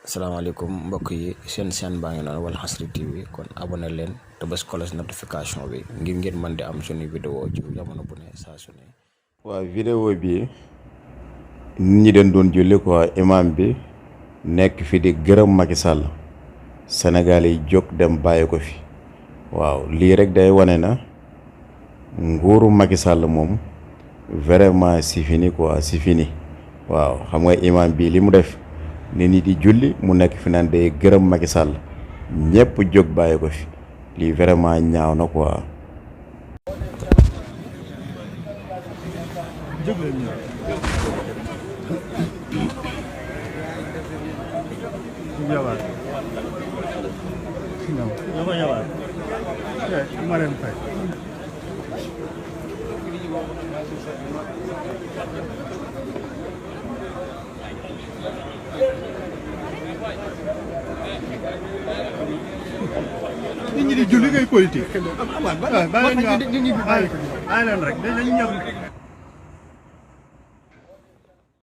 Assalamualaikum mbokk yi seen baa ngi noonu Walfadjri TV kon abonné leen te bés cloche notification bi ngir ngeen mën di am suñu vidéo ci jamono bu ne saa su ne. waaw vidéo bi nit ñi den doon julli quoi imam bi nekk fi di gërëm Macky Sall Sénégal yi jóg dem bàyyi ko fi waaw lii rek day wane na nguuru Macky Sall moom vraiment c'est fini quoi c'est fini waaw xam nga imam bi li mu def nit ñi di julli mu nekk fi naan day gërëm Macky Sall ñëpp jóg bàyyi ko fi lii vraiment ñaaw na quoi. nit ñi di julli ngay politique. waaw bàyyi leen rek dañu ñëw.